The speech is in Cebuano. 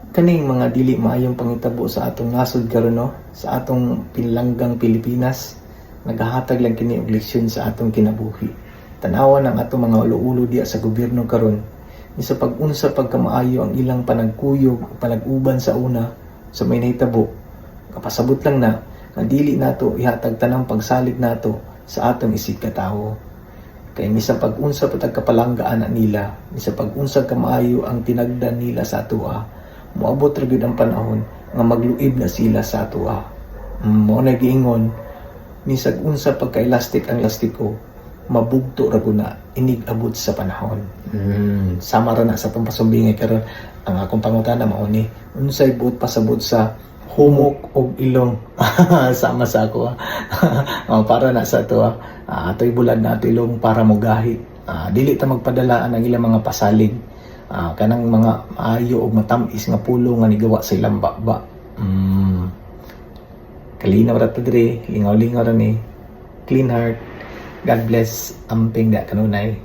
Kaning mga dili maayong pangitabo sa atong nasod karon, no, sa atong pinalanggang Pilipinas, nagahatag lang kini og leksyon sa atong kinabuhi. Tanawa ng atong mga ulo-ulo diya sa gobyerno karon, ni sa pag-unsa pagkamaayo ang ilang panagkuyog o panag-uban sa una sa may nahitabo, kapasabot lang na nga dili nato ihatag tanang pagsalig nato sa atong isig katawo. Kay bisan pag-unsa pa tag kapalanggaan na nila, bisan pag-unsa kamaayo ang tinagdan nila sa atoa, moabot ra gyud ang panahon nga magluib na sila sa atoa. Mao na giingon, bisag unsa pagka-elastic ang lastiko, mabugto ra gud na inig abot sa panahon. Sama ra na sa atong pasumbingay karon. Ang akong pangutana mao ni, unsay buot pasabot sa humok og ilong? Sama sa ako, ah. Oh, para na sa ato, ah. Ah, atoy bulad na ato ilong para mogahi. Ah, dili ta magpadala ang ilang mga pasalig. Ah, kanang mga maayo og matam-is nga pulong nga nigawa sa ilang baba. Kalinaw ra ta diri, lingaw-lingaw ra ni. Clean heart. God bless. Amping da kanunay.